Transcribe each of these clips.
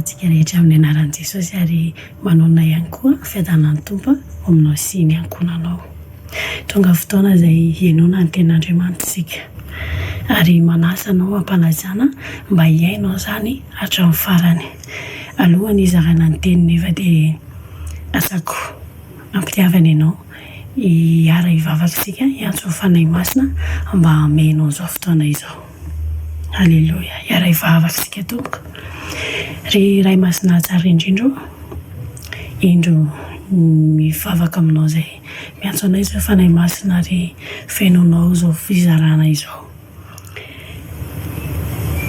antsika rehetra amin'ny anaran'i Jesosy ary manonona ihany koa fiadanan'ny Tompo ho aminao sy ny ankohonanao. Tonga fotoana izay hihainoana ny tenin'Andriamanitra isika ary manasa anao am-panajana mba hihaino an'izany hatramin'ny farany. Alohan'ny hizarana ny teny nefa dia asako am-pitiavana ianao hiara-hivavaka isika hiantso ny Fanahy Masina mba hameno an'izao fotoana izao. Aleloia. Hiara-hivavaka isika tompoko. Ry Ray Masina tsara indrindra ô, indro mivavaka aminao izay. Miantso anay izao Fanahy Masina ary fenonao izao fizarana izao.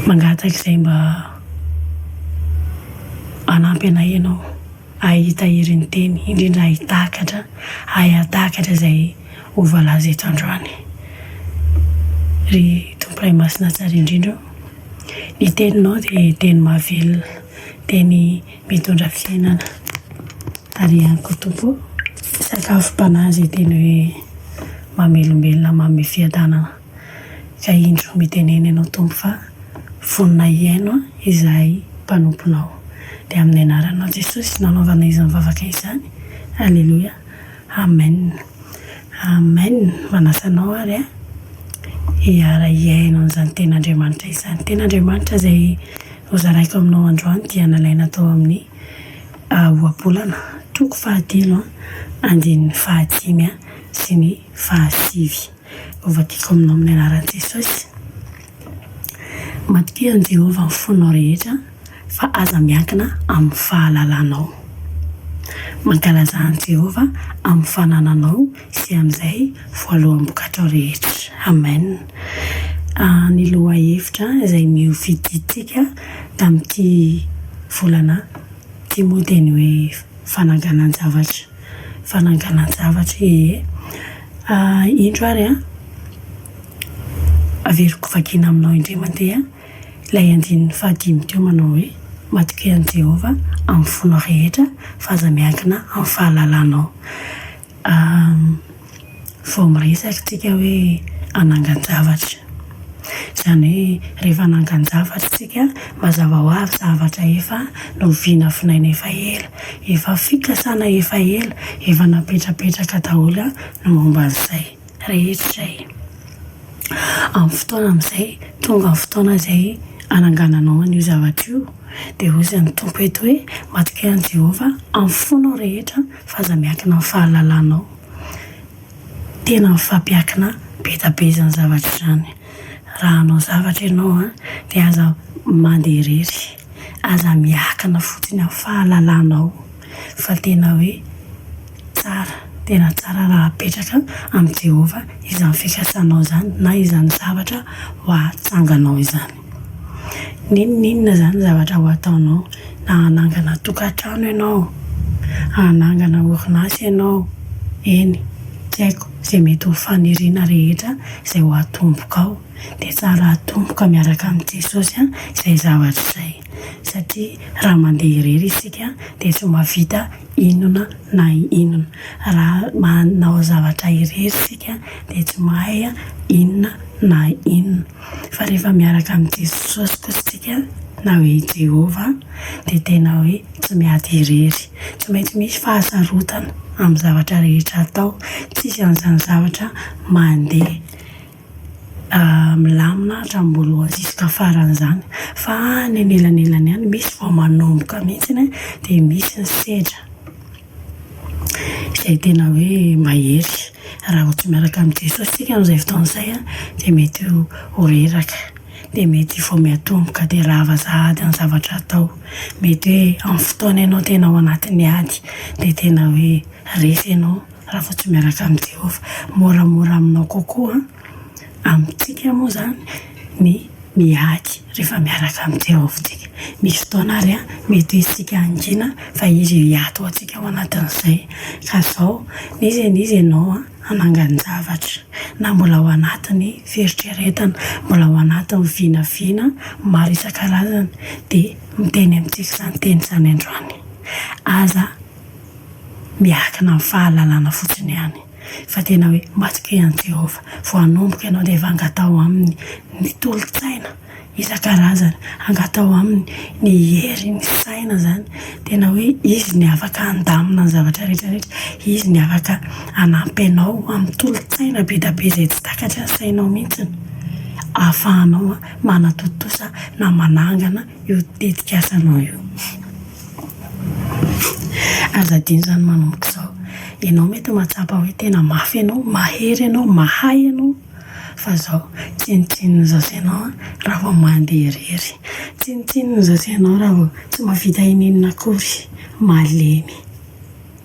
Mangataka izay mba hanampy anay ianao hahita ireny teny, indrindra hahitakatra, hahatakatra izay ho voalaza eto androany. Ry Tompo Ray Masina tsara indrindra ô, ny teninao dia teny mahavelona, teny mitondra fiainana. Ary ihany koa Tompo ô, sakafom-panahy izay teny hoe mamelombelona, manome fiadanana. Ka indro mitenena Ianao Tompo fa vonona hihaino izahay mpanomponao. Dia amin'ny anaranao Jesosy nanaovana izany vavaka izany. Aleloia. Amen. Amen. Manasa anao ary a hiara hihaino an'izany tenin'Andriamanitra izany. Tenin'Andriamanitra izay hozaraiko aminao androany dia nalaina tao amin'ny Ohabolana, toko fahatelo, andininy fahadimy sy ny fahasivy. Hovakiko aminao amin'ny anaran'i Jesosy. Matokia an'i Jehovah amin'ny fonao rehetra, fa aza miankina amin'ny fahalalanao. Mankalazà an'i Jehovah amin'ny fanananao sy amin'izay voaloham-bokatrao rehetra. Amen. Ny lohahevitra izay nofidintsika tamin'ity volana ity moa dia ny hoe fananganan-javatra. Fananganan-javatra, ie. Indro ary an, averiko vakiana aminao indray mandeha ilay andininy fahadimy teo manao hoe, Matokia an'i Jehovah amin'ny fonao rehetra, fa aza miankina amin'ny fahalalanao. Vao miresaka tsika hoe hanangan-javatra. Izany hoe rehefa hanangan-javatra tsika, mazava ho avy zavatra efa novinavinaina efa ela, efa fikasana efa ela, efa napetrapetraka daholo ny momba an'izay rehetra izay. Amin'ny fotoana amin'izay, tonga ny fotoana izay hanangananao an'io zavatra io, dia hoy ny Tompo eto hoe, Matokia an'i Jehovah amin'ny fonao rehetra fa aza miankina amin'ny fahalalanao. Tena mifampiankina be da be izany zavatra izany. Raha hanao zavatra ianao dia aza mandeha irery, aza miankina fotsiny amin'ny fahalalanao fa tena hoe tsara, tena tsara raha apetraka amin'i Jehovah izany fikasanao izany na izany zavatra ho atsanganao izany. N'inon'inona izany zavatra ho ataonao, na hanangana tokantrano ianao, hanangana orinasa ianao, eny, tsy haiko izay mety ho faniriana rehetra izay ho atombokao, dia tsara atomboka miaraka amin'i Jesosy izay zavatra izay, satria raha mandeha irery isika dia tsy mahavita inona na inona, raha manao zavatra irery isika dia tsy mahay inona na inona. Fa rehefa miaraka amin'i Jesosy kosa isika, na hoe i Jehovah, dia tena hoe tsy miady irery. Tsy maintsy misy fahasarotana amin'ny zavatra rehetra atao. Tsisy an'izany zavatra mandeha milamina hatramin'ny voalohany jusqu'à farany izany. Fa any anelanelany any, misy vao manomboka mihitsy dia misy ny sedra. Izay tena hoe mahery. Raha vao tsy miaraka amin'i Jesosy isika amin'izay fotoana izay dia mety ho reraka, dia mety vao miatomboka dia rava sahady ny zavatra atao. Mety hoe amin'ny fotoana ianao tena ao anatin'ny ady dia tena hoe resy ianao raha vao tsy miaraka amin'i Jehovah. Moramora aminao kokoa amintsika moa izany ny miady rehefa miaraka amin'i Jehovah isika. Misy fotoana àry mety ho isika hangina fa izy hiady ho antsika ao anatin'izay. Ka izao, n'iza n'iza ianao hanangan-javatra, na mbola ao anatin'ny fieritreretana, mbola ao anatin'ny vinavina maro isan-karazany, dia miteny amintsika izany teny izany androany. Aza miankina amin'ny fahalalana fotsiny ihany. Fa tena hoe matokia an'i Jehovah. Vao hanomboka ianao dia efa angataho aminy ny tolo-tsaina. isan-karazany. Angataho aminy ny hery, ny saina izany. Tena hoe izy ny afaka handamina ny zavatra rehetra rehetra. Izy ny afaka hanampy anao amin'ny tolo-tsaina be dia be izay tsy takatry ny sainao mihitsy. Ahafahanao manatontosa na manangana io tetikasanao io. Aza adino izany manomboka izao. Ianao mety mahatsapa hoe tena mafy ianao, mahery ianao, mahay ianao. Fa izao, tsinontsinona izao sy ianao raha vao mandeha irery. Tsinontsinona izao sy ianao raha vao tsy mahavita ininona akory. Malemy,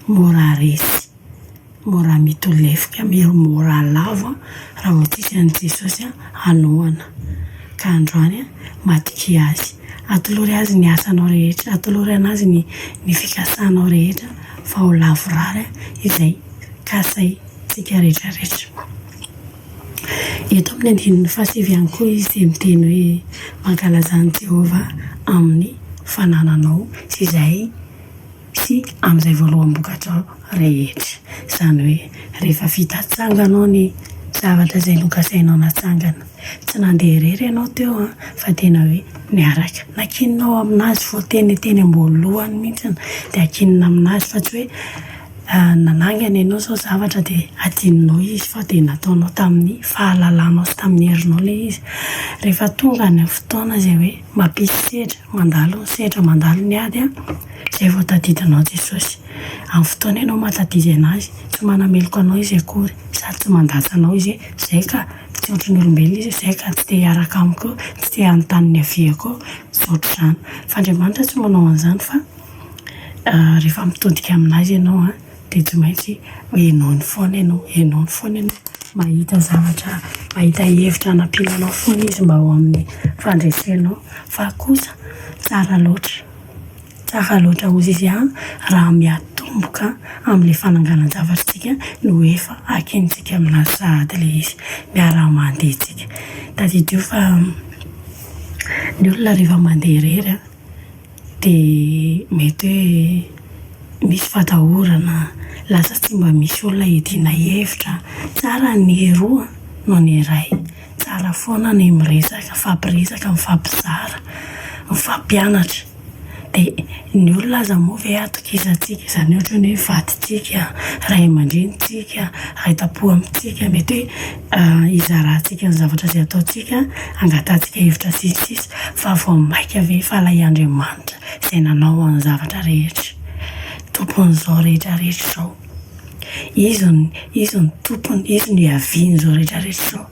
mora resy. Mora mitolefika, mora lavo raha vao tsisy an'i Jesosy hanohana. Ka androany, matokia Azy. Atolory Azy ny asanao rehetra, atolory an'Azy ny ny fikasanao rehetra fa ho lavorary izay kasaintsika rehetra rehetra. Eto amin'ny andininy fahasivy ihany koa izy dia miteny hoe, Mankalazà an'i Jehovah amin'ny fanananao sy izay sy amin'izay voaloham-bokatrao rehetra. Izany hoe rehefa vita atsanganao ny zavatra izay nokasainao natsangana. Tsy nandeha irery ianao teo an, fa tena hoe niaraka. Nankininao aminazy vao teny teny am-boalohany mihitsy dia ankinina aminazy fa tsy hoe nanangana ianao izao zavatra dia adinonao izy fa dia nataonao tamin'ny fahalalanao sy tamin'ny herinao ilay izy. Rehefa tonga ny fotoana izay hoe mampisy sedra, mandalo ny sedra, mandalo ny ady an, Izay vao tadidinao Jesosy. Amin'ny fotoana ianao mahatadidy an'Azy, tsy manameloka anao Izy akory, sady tsy mandatsa anao Izy hoe, izay ka, tsy ohatry ny olombelona Izy, izay ka, tsy te hiaraka amiko eo, tsy te hanontany ny haviako eo, tsy ohatr'izany. Fa Andriamanitra tsy manao an'izany fa rehefa mitodika amin'Azy ianao an, dia tsy maintsy henoiny foana ianao, henoiny foana ianao, mahita zavatra, mahita hevitra hanampiana anao foana Izy mba ho amin'ny fandresenao. Fa kosa tsara loatra. Tsara loatra hozy izy an, raha miatomboka amin'ilay fananganan-javatr'tsika no efa akintsika aminazy sahady ilay izy. Miara-mandeha tsika. Tadidio fa ny olona rehefa mandeha irery an, dia mety hoe misy fatahorana, lasa tsy mba misy olona hiadiana hevitra. Tsara ny roa noho ny iray. Tsara foana ny miresaka, mifampiresaka, mifampizara, mifampianatra. Dia ny olona aza moa ve atokisantsika izany ohatra hoe vadintsika, ray aman-drenintsika, ray tam-po amintsika, mety hoe hizarantsika ny zavatra izay ataontsika, hangatahantsika hevitra sy ny sisa Fa vao mainka ve fa ilay Andriamanitra izay nanao ny zavatra rehetra, Tompon'izao rehetra rehetra izao. Izy no, Izy no tompony, Izy no ihavian'izao rehetra rehetra izao.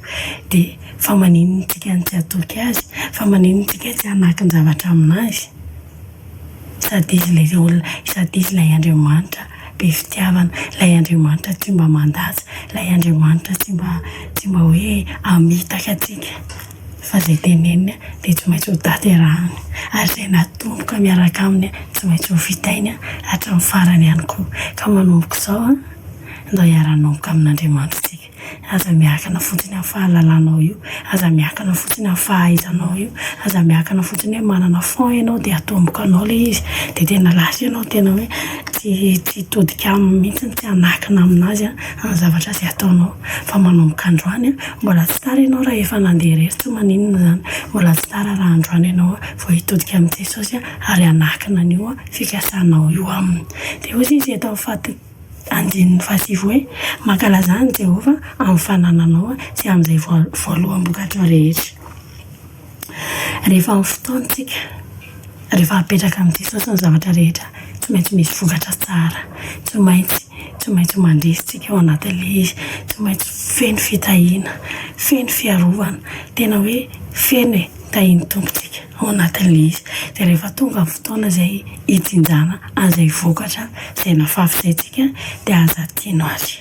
Dia fa maninona isika no tsy hatoky Azy? Fa maninona isika tsy hanakin-javatra amin'Azy? Sady Izy ilay olona, sady Izy ilay Andriamanitra be fitiavana, ilay Andriamanitra tsy mba mandatsa, ilay Andriamanitra tsy mba, tsy mba hoe hamitaka antsika. Fa izay teneniny dia tsy maintsy ho tanterahany, ary izay natomboka miaraka aminy tsy maintsy ho vitainy hatramin'ny farany ihany koa. Ka manomboka izao, ndao hiara-hanomboka amin'Andriamanitra isika. Aza miankina fotsiny amin'ny fahalalanao io, aza miankina fotsiny amin'ny fahaizanao io, aza miankina fotsiny hoe manana fond ianao dia atomboka anao ilay izy, dia tena lasa ianao tena hoe tsy tsy hitodika aminy mihitsy, tsy hanakina aminazy ny zavatra izay ataonao. Fa manomboka androany, mbola tsy tara ianao raha efa nandeha irery, tsy maninona izany. Mbola tsy tara raha androany ianao vao hitodika amin'i Jesosy ary hanakina an'io fikasanao io aminy. Dia hoy izy eto amin'ny faha andininy fahasivy hoe, Mankalazà an'i Jehovah amin'ny fanananao sy amin'izay voaloham-bokatrao rehetra. Rehefa amin'ny fotoantsika, rehefa apetraka amin'i Jesosy ny zavatra rehetra, tsy maintsy misy vokatra tsara, tsy maintsy, tsy maintsy mandresy tsika ao anatin'ilay izy, tsy maintsy feno fitahiana, feno fiarovana, tena hoe feno e, tahian'ny Tompo tsika ao anatin'ilay izy. Dia rehefa tonga ny fotoana izay hijinjana an'izay vokatra izay nafafy izay tsika dia aza adino ary.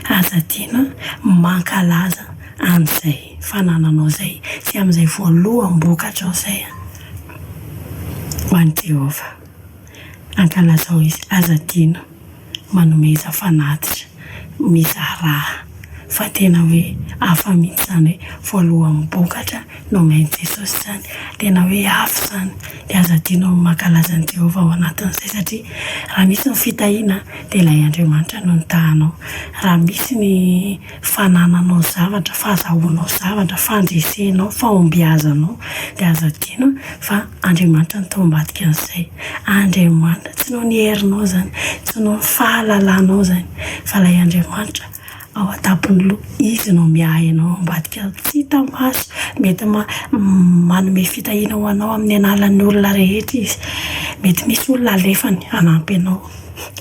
Aza adino mankalaza an'izay fanananao izay sy amin'izay voaloham-bokatrao izay ho an'i Jehovah. Ankalazao izy. Aza adino manomeza fanatitra, mizarà, fa tena hoe hafa mihitsy izany hoe voaloham-bokatra. Nomen'i Jesosy izany. Tena hoe afo izany. Dia aza adino ny mankalaza an'i Jehovah ao anatin'izay satria raha misy ny fitahiana dia ilay Andriamanitra no nitaha anao. Raha misy ny fanananao zavatra, fahazahoanao zavatra, fandresenao, fahombiazanao dia aza adino fa Andriamanitra no tao ambadika an'izay. Andriamanitra, tsy noho ny herinao izany, tsy noho ny fahalalanao izany fa ilay Andriamanitra ao an-tampon'ny loha, Izy no miahy anao ao ambadika ao, tsy hita maso, mety manome fitahiana ho anao amin'ny alalan'ny olona rehetra Izy, mety misy olona alefany hanampy anao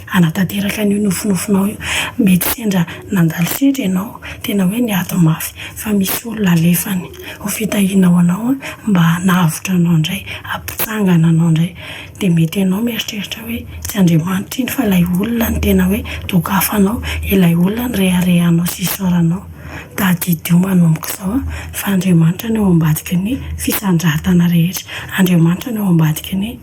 hanatanteraka an'io nofinofinao io, mety sendra nandalo sedra ianao, tena hoe niady mafy fa misy olona alefany ho fitahiana ho anao mba hanavotra anao indray, hampitsangana anao indray. Dia mety ianao mieritreritra hoe tsy Andriamanitra iny fa ilay olona no tena hoe dokafanao, ilay olona no reharehanao sy isaoranao. Tadidio manomboka izao fa Andriamanitra no eo ambadiky ny fisandratana rehetra, Andriamanitra no eo ambadiky ny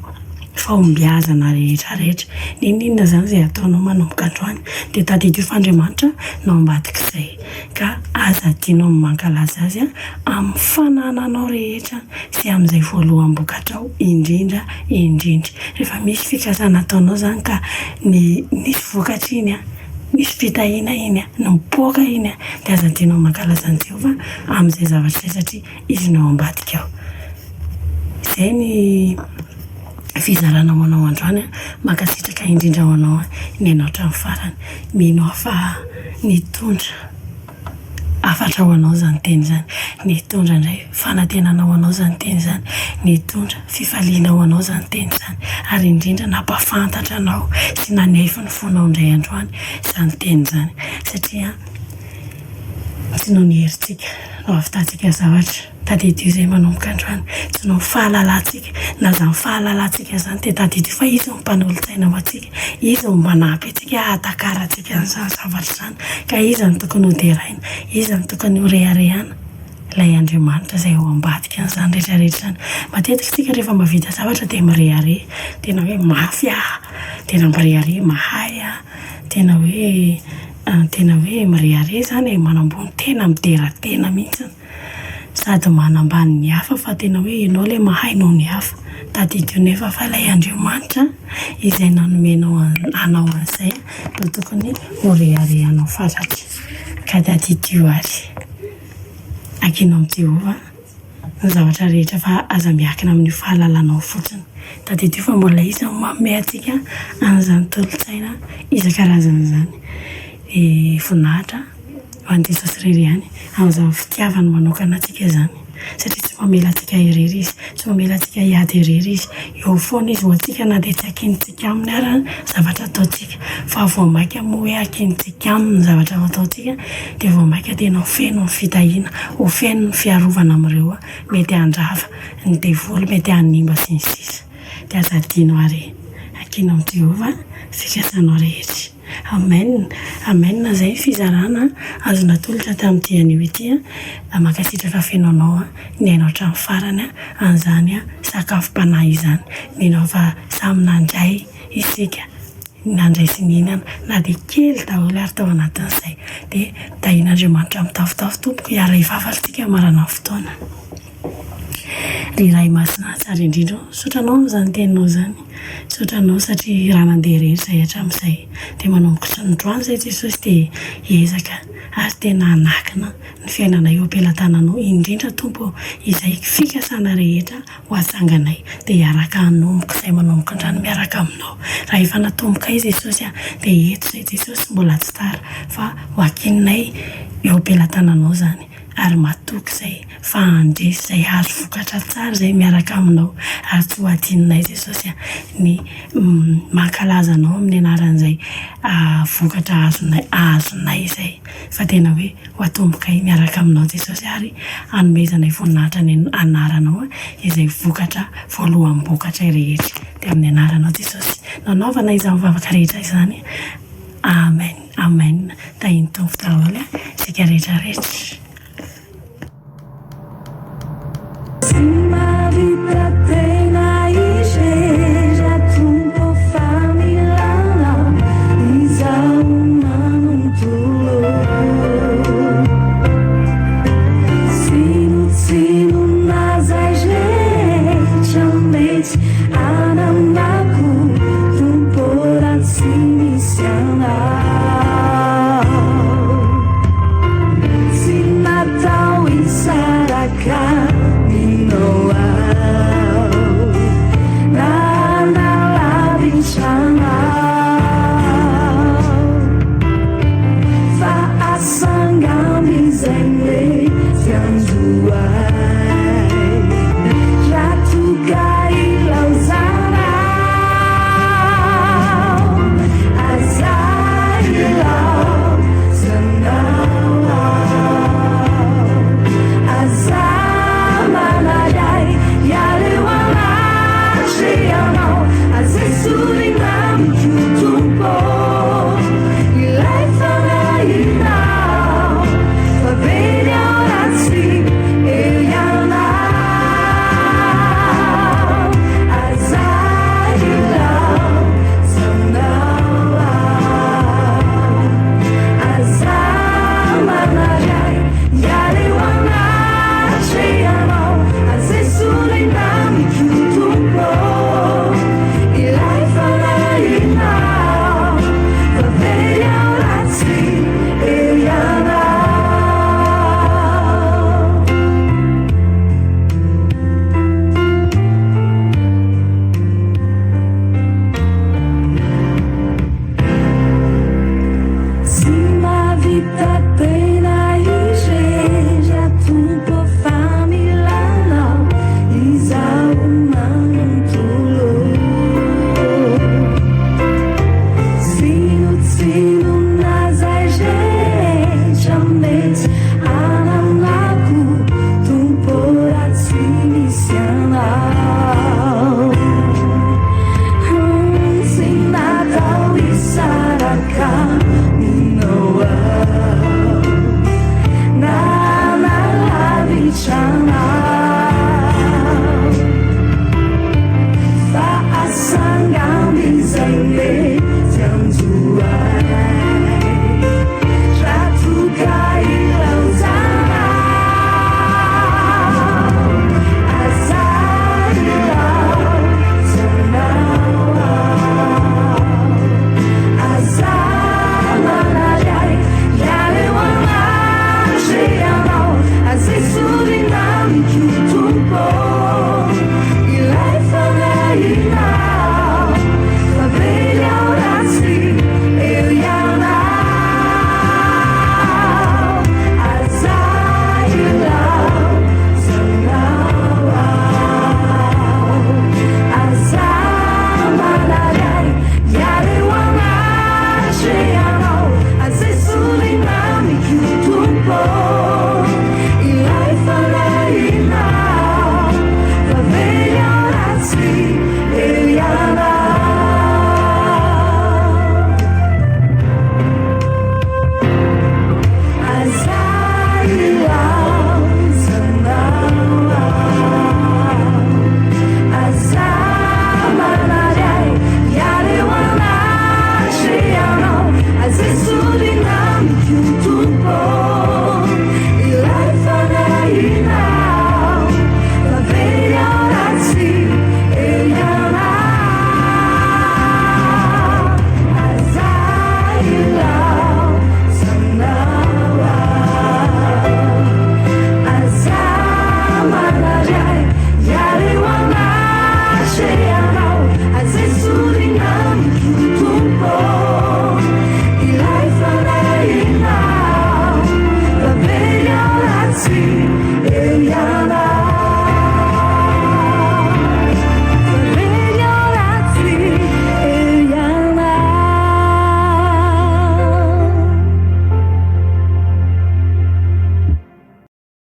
fahombiazana rehetra rehetra. N'inon'inona izany izay ataonao manomboka androany dia tadidio fa Andriamanitra no ao ambadik'izay. Ka aza adino ny mankalaza Azy amin'ny fanananao rehetra sy amin'izay voaloham-bokatrao indrindra indrindra. Rehefa misy fikasana ataonao izany ka ny nisy vokatra iny, nisy fitahiana iny, nipoaka iny, dia aza adino ny mankalaza an'i Jehovah amin'izay zavatra izay satria Izy no ao ambadika ao. Izay ny fizarana ho anao androany. Mankasitraka indrindra ho anao nihaino hatramin'ny farany. Mino aho fa nitondra hafatra ho anao izany teny izany. Nitondra indray fanantenana ho anao izany teny izany. Nitondra fifaliana ho anao izany teny izany. Ary indrindra nampahafantatra anao sy nanefy ny fonao indray androany izany teny izany. Satria tsy noho ny herintsika no ahavitantsika zavatra. Tadidio izay manomboka androany. Tsy noho ny fahalalantsika. Na izany fahalalantsika izany dia tadidio fa Izy no mpanolo-tsaina ho antsika. Izy no manampy antsika hahatakarantsika an'izany zavatra izany. Ka Iza no tokony hoderaina? Iza no tokony horeharehana? Ilay Andriamanitra izay ao ambadika an'izany rehetra rehetra izany. Matetika isika rehefa mahavita zavatra dia mirehareha. Tena hoe mafy aho. Tena mirehareha, mahay aho. Tena hoe, tena hoe mirehareha izany e, manambony tena, midera tena mihitsy. Sady manambany ny hafa fa tena hoe ianao ilay mahay noho ny hafa. Tadidio nefa fa ilay Andriamanitra izay nanome anao an'izay no tokony ho reharehanao fatratra. Ka tadidio àry. Ankino amin'i Jehovah ny zavatra rehetra fa aza miankina amin'io fahalalanao fotsiny. Tadidio fa mbola Izy no manome antsika an'izany tolo-tsaina isan-karazany izany. Dia voninahitra. Ho an'i Jesosy irery ihany, amin'izany fitiavany manokana antsika izany, satria tsy mamela antsika irery Izy, tsy mamela antsika hiady irery Izy, eo foana Izy ho antsika na dia tsy ankinintsika Aminy ara ny zavatra ataontsika, fa vao mainka moa hoe ankinintsika Aminy ny zavatra ataontsika dia vao mainka tena ho feno ny fitahiana, ho feno ny fiarovana amin'ireo mety handrava, ny devoly mety hanimba sy ny sisa. Dia aza adino àry, ankino amin'i Jehovah ny fikasanao rehetra. Amen Amen zay ny fizarana azo natolotra tamin'ity anio ity a, mankasitraka feno anao nihaino hatramin'ny farany an'izany sakafom-panahy izany, mino aho fa samy nandray isika nandray sy nihinana na dia kely daholo ary tao anatin'izay, dia tahian'Andriamanitra mitafotafo tompoko, hiara-hivavaka isika hamarana ny fotoana. Ry Ray Masina tsara indrindra ô, misaotra Anao amin'izany teninao izany, misaotra Anao satria raha nandeha irery izahay hatramin'izay dia manomboka androany izay Jesosy dia hiezaka ary tena hanakina ny fiainanay eo am-pelatananao, indrindra Tompo ô izay fikasana rehetra ho atsanganay dia hiaraka hanomboka izay manomboka androany miaraka Aminao, raha efa natombokay Jesosy a dia eto izay Jesosy mbola tsy tara fa ho ankininay eo am-pelatananao izany ary matoky izay fa handresy izay hahazo vokatra tsara izay miaraka aminao ary tsy ho adinonay Jesosy a ny mankalaza anao amin'ny anaran'izay vokatra azonay azonay izay fa tena hoe ho atombokay miaraka aminao Jesosy ary hanomezanay voninahitra ny anaranao izay vokatra voaloham-bokatra rehetra dia amin'ny anaranao Jesosy nanaovana izany vavaka rehetra izany Amen Amen tahin'ny Tompo daholo isika rehetra rehetra. Tsy mahavita tena irery aho Tompo fa mila Anao izaho manontolo. Tsinontsinona. Tompo.